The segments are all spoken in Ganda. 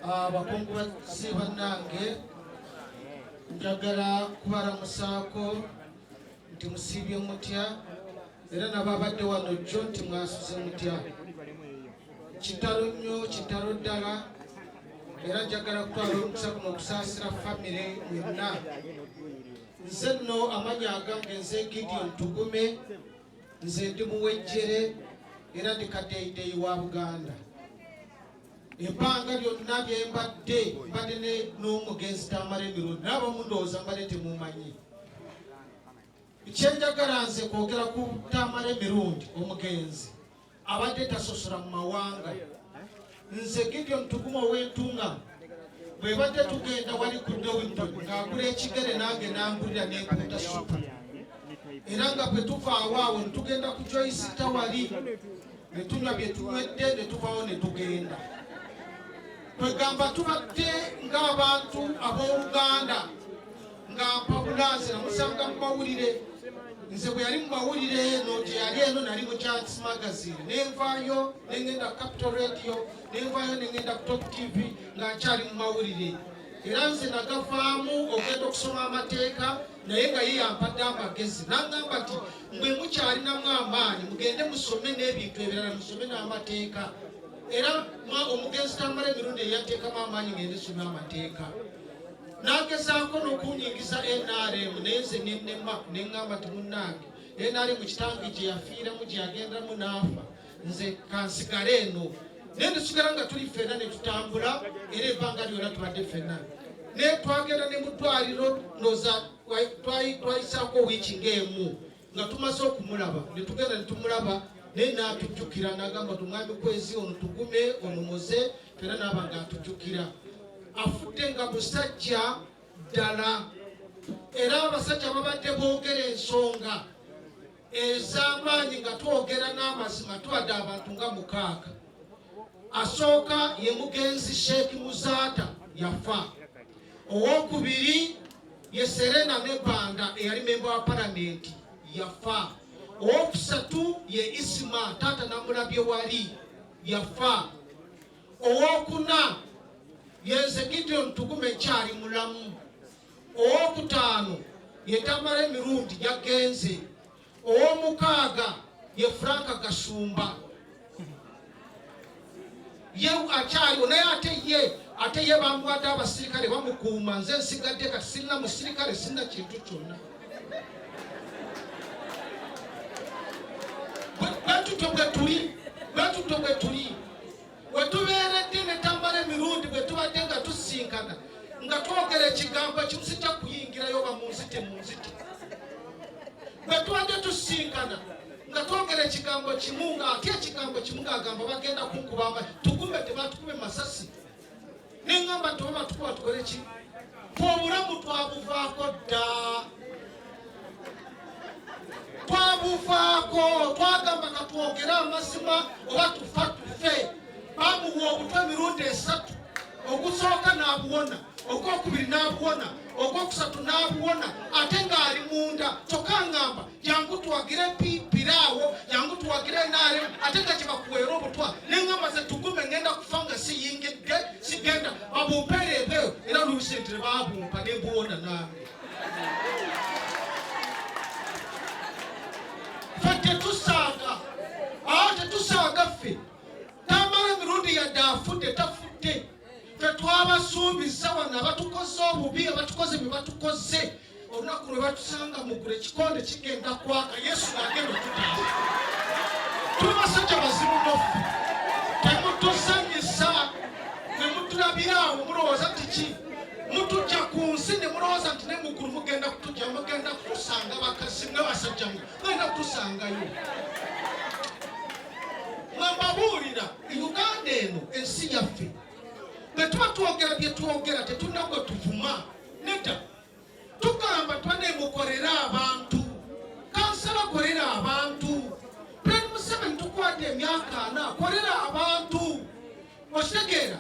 Abakungubazi bannange, njagala kubalamusaako nti musiibye mutya, era nababadde wano jjo nti mwasuze mutya. Kitalo nnyo, kitalo ddala, era njagala kutwala omukisa guno okusaasira famire mwenna. Nze nno amannya agange nze Gideon Tugume, nze ndi muwejjere era ndi kadeyideyi wa Buganda. Ebbanga lyonna byembadde mbadde n'omugenzi Tamale Mirundi, n'abamu ndowooza mbadde temumanyi. Kyenjagala nze kwogera ku Tamale Mirundi omugenzi abadde tasosola mu mawanga. Nze Gideon Tugume ow'Entunga, bwe badde tugenda wali ku Dowington ng'agula ekigere nange nangulira n'enkuuta supu, era nga bwe tuvaawo awo ne tugenda ku Joyce Tawali ne tunywa bye tunywedde ne tuvawo ne tugenda. Kwegamba tubadde ng'abantu ab'oluganda nga mpabula. Nze namusanga mu mawulire. Nze bwe yali mu mawulire eno gye yali eno nali mu Chance Magazine, nenvaayo nengenda ku Capital Radio, nenvaayo nengenda ku Top TV nga nkyali mu mawulire. Era nze nagavaamu ogenda okusoma amateeka, naye nga ye yampadde amagezi n'angamba nti mwe mukyalinamu amaanyi, mugende musome n'ebintu ebirala, musome n'amateeka. Era omugenzi Tamale Emirundi eyateekamu amaanyi ngende some amateeka, n'agezaako n'okunyingiza NRM, naye nze nennema, neŋŋamba nti munnange, NRM kitange gye yafiiramu, gye yagenderamu n'afa, nze kansigale eno. Naye netusigala nga tuli ffenna ne tutambula, era ebbanga lyonna tubadde ffenna. Naye twagenda ne mu ddwaliro, ndowooza twayisaako wiiki ng'emu nga tumaze okumulaba, ne tugenda ne tumulaba, naye n'atujjukira n'agamba nti omwami Kwezi ono Tugume ono muze fena, naaba nga atujjukira. Afudde nga musajja ddala, era abasajja babadde boogera ensonga ez'amaanyi nga twogera n'amazima. Tubadde abantu nga mukaaga. Asooka ye mugenzi Sheikh Muzaata, yafa. Owokubiri ye Serena Nebanda eyali memba wa palamenti, yafa. Owokusatu ye Isima taata namulabye wali, yafa. Owokuna yenze Gideon Tugume, nkyali mulamu. Owokutaano ye Tamale Emirundi, yagenze. Owomukaaga ye Franka Gashumba, ye akyaliwo, naye ate ye bamuwadde abasirikale bamukuuma. Nze nsigadde kati sirina musirikale, sirina kintu kyonna. Bwetutyo bwe tuli, bwetutyo bwe tuli wetubeeredde ne Tamale Emirundi. Bwe tubadde nga tusinkana nga twogera ekigambo ekimu, sijja kuyingirayo oba munzite munzite. Bwe tubadde tusinkana nga twogera ekigambo kimu, nga ate ekigambo kimu ng'agamba bagenda kunkuba ama Tugume, tebatukube masasi. Neŋŋamba nti oba batukuba tukole ki? Fe obulamu twabuvaako dda, twabuvaako. Twagamba katwogere amazima oba tufa tufe. Bamuwa obutwa emirundi esatu. Ogusooka n'abuwona, ogwokubiri n'abuwona, ogwokusatu n'abuwona, ate ng'ali munda. Kyokka ngamba jangu tuwagire piraawo, jangu tuwagire NRM, ate nga kyebakuweera obutwa. Neŋŋamba ze Tugume ngenda kufa nga siyingidde, sigenda babumpeera ebweyo. Era lusentire babumpa nembuwona nange. Ffe tetusaaga, awo tetusaaga ffe. Tamale Emirundi yadde afudde tafudde, ffe twabasuubiza wano abatukoze obubi, abatukoze bye batukoze, olunaku lwe batusanga mugulu ekikonde kigenda kwaka, Yesu ng'agenda otutaasa. Tuli basajja bazibu noffe, temutuzanyisa. Ne mutulabiraawo mulowooza nti ki mutujja ku nsi, ne mulowooza nti ne muggulu mugenda kutujja, mugenda kutusanga. Bakazi mwe, basajja mwe, mugenda kutusangayo. Mwembabuulira, Uganda eno ensi yaffe. Bwe tuba twogera bye twogera, tetulina gwe tuvuma, nedda. Tugamba twanemukolera abantu, kansala kolera abantu, President Museveni tukwata emyaka 40, kolera abantu. Okitegeera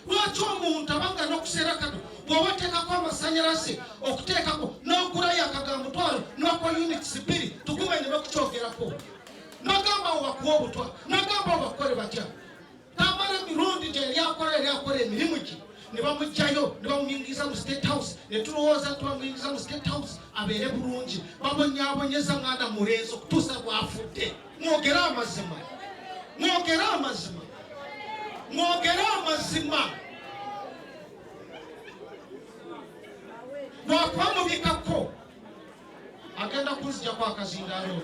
lwaki omuntu abanga n'okuseera kano bw'oba oteekako amasanyalaze, okuteekako n'ogulayo akaga mutwalo n'okuwa units 2, Tugume ne bakukyogerako, nagamba awo bakuwa obutwa, nagamba awo bakukole batya. Tamale Emirundi. emirundi gye yali akola, yali akola emirimu gye, ne bamugjayo ne bamuyingiza mu State House, ne tulowooza nti bamuyingiza mu State House abeere bulungi. Babonyaabonyeza mwana mulenzi okutuusa bw'afudde. Mwogere amazima, mwogere amazima, mwogere amazima. Lwakuba mubikako agenda kunzijako akazindaalo.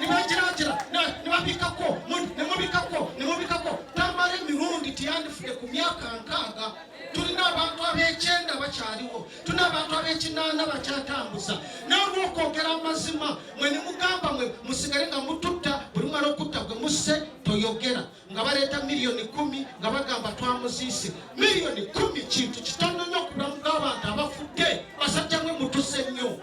Nibagiragira nibabikako, nemubikako, nemubikako. Tamala emirundi tiyandifudde ku myaka 60. Tulina abantu ab'ekyenda bakyaliwo, tulina abantu ab'ekinaana bakyatambuza. Naye olw'okwogera amazima mwe ne mugamba mwe musigale nga mututta, buli mumala okutta gwe musse toyogera, nga baleeta 10 millioni nga bagamba twamuziise. 10 millioni kintu kitono nnyo ku bulamu bw'abantu abafudde. Basajja mwe mutuse nnyo.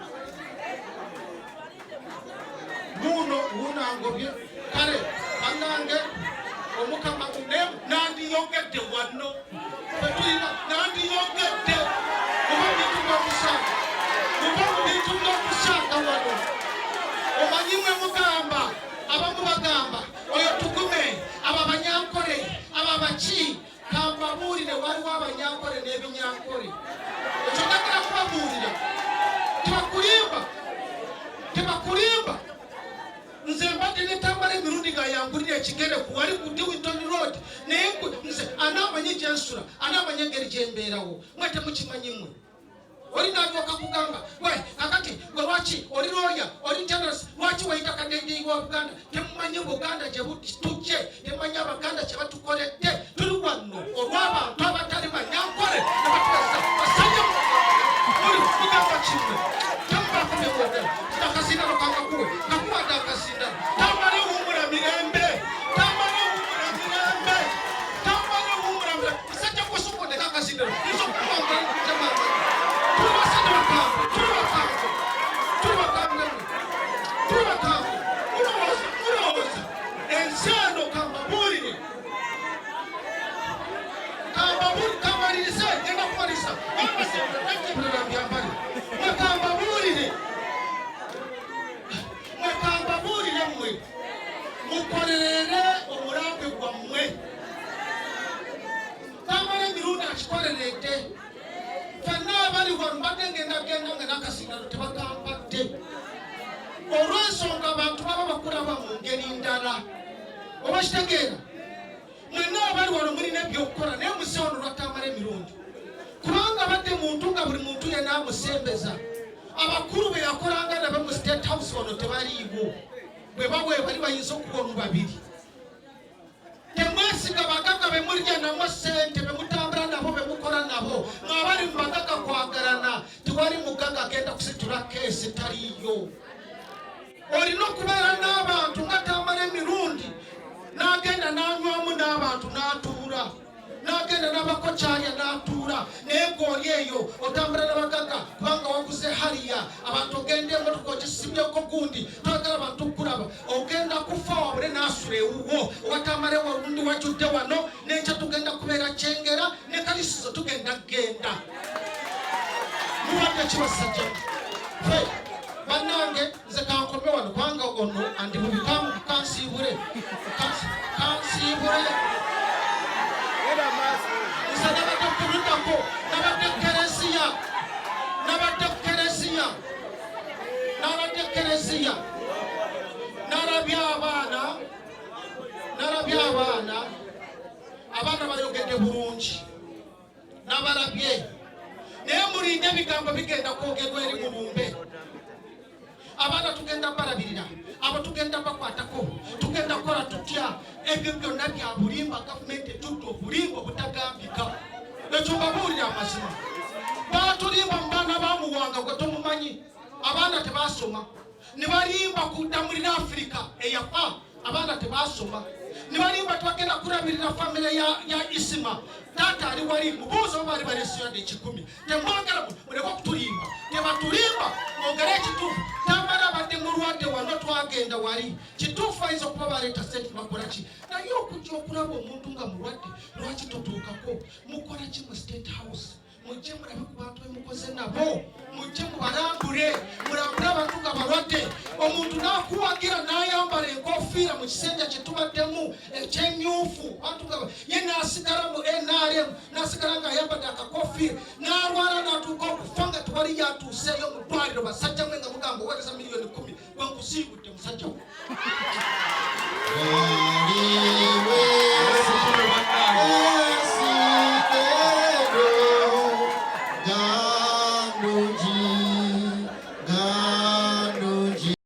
Wuuno wuunangobye. Kale bannange, omukama nandiyogedde wano fetulina, nandiyogedde muba bintu byokusaaga, muba mu bintu byokusaaga wano. Omanyi mwe mugamba, abamu bagamba oyo Tugume, abo abanyankole, abo abaki. Kambabuulire, waliwo abanyankole n'ebinyankole. Ekyo njagala kubabuulira, tebakulimba, tebakulimba. Nze mbadde netambala emirundi nga yangulira ekigere ku wali ku Dewington Road, naye nze anaamanyi gyensula, anaamanyi engeri gyembeerawo. Mwe temukimanyi mmwe. Oli nalyoka kugamba, we kakati gwe lwaki oli lawyer, oli journalist, lwaki wayita kadedeyi wa Buganda? Temumanyi Buganda gye tujje, temumanyi Abaganda kye batukoledde. Tuli wano olw'abantu abatali banyankole nebatuweza. Basajja muli mugamba kimwe, temubaako byemwogera. Akazindalo kangakuwe, kakuwadde akazindalo. Tamale wumula mirembe, Tamale wumula mirembe, Tamale wumula mirembe. Musajja gwosokondeka akazindalo. Tuli basajja bakambwe, tuli bakambwe, tuli bakambwe, tuli bakambwe. Mulowooza, mulowooza ensi eno. Kambabuulire, kambabuulire, kamalirize, ngenda kumaliriza ebirala byambali. Mwe kambabuulire, mwe kambabuulire, mmwe mukolerere omulambe gwammwe. Tamala emirundi akikoleredde. Ffenna abali wano mbadde ngenda genda nga nakasindano tebakampadde, olw'ensonga abantu baba bakulaba mu ngeri ndala. Oba kitegeera, mwenna abali wano mulina ebyokukola, naye muse wano lwatamala emirundi, kubanga badde muntu nga buli muntu yenna amusembeza. Abakulu be yakolanga nabo mu State House wano tebaliiwo, bwe bawe bali bayinza okuba omu babiri. Temwesiga bagaga bemulya namwo sente, bemutambula nabo, bemukola nabo. Mwabali mu bagaga kwagalana, tewali mugaga agenda kusitula keesi taliyo. Olina okubeera n'abantu nga Tamala emirundi, n'agenda n'anywamu n'abantu, n'atuula, n'agenda n'abako kyalya n'atuula. Naye ng'oli eyo otambula n'abagaga kubanga waguze Harrier, abantu ogenda emotoka ogisibyeko gundi, twagala abantu kulaba. Ogenda kufa wabule n'asula ewuwo. Owatamale walundi wajjudde wano, n'enkya tugenda kubeera Kyengera ne Kalisizo, tugenda genda. Mubadde kibasajja fe bannange. Nze kankome wano kubanga ono andi bubi. Kansiibule, kansiibule. Nze nabadde kuludako, nabadde kereziya, nabadde kereziya, nabadde kereziya, nalabye abaana, nalabye abaana. Abaana bayogedde bulungi, nabalabye, naye mulinde ebigambo bigenda kwogerwa eri mu lumbe. Abaana tugenda balabirira, abo tugenda bakwatako, tugenda kukola tutya? Ebyo byonna bya bulimba. Gavumenti etudde obulimba obutagambika. Ekyo mbabuulira amazima, batulimba mu baana bamuwanga gwe tomumanyi. Abaana tebasoma, ne balimba kudamulira Afirika eyafa. Abaana tebasoma, ne balimba tibagenda kulabirira famire ya Isima. Taata ali wali, mubuuza oba bali balesiyadde 100. Temwagala, muleke okutulimba, tebatulimba, mwogere ekituufu. Tamala abadde mulwadde wano, twagenda wali. Kituufu ayinza okuba baleeta sente bakola ki, naye okujja okulaba omuntu nga mulwadde, lwaki totuukako? Mukola ki mu State House? Mujje mulabe ku bantu bemukoze nabo, mujje mubalambule, mulabe. Oyambule abantu nga balwadde, omuntu n'akuwagira n'ayambala enkofiira mu kisenge kye tubaddemu ekyemyufu, bantu nga ye n'asigala mu NRM, n'asigala ng'ayambadde akakofiira.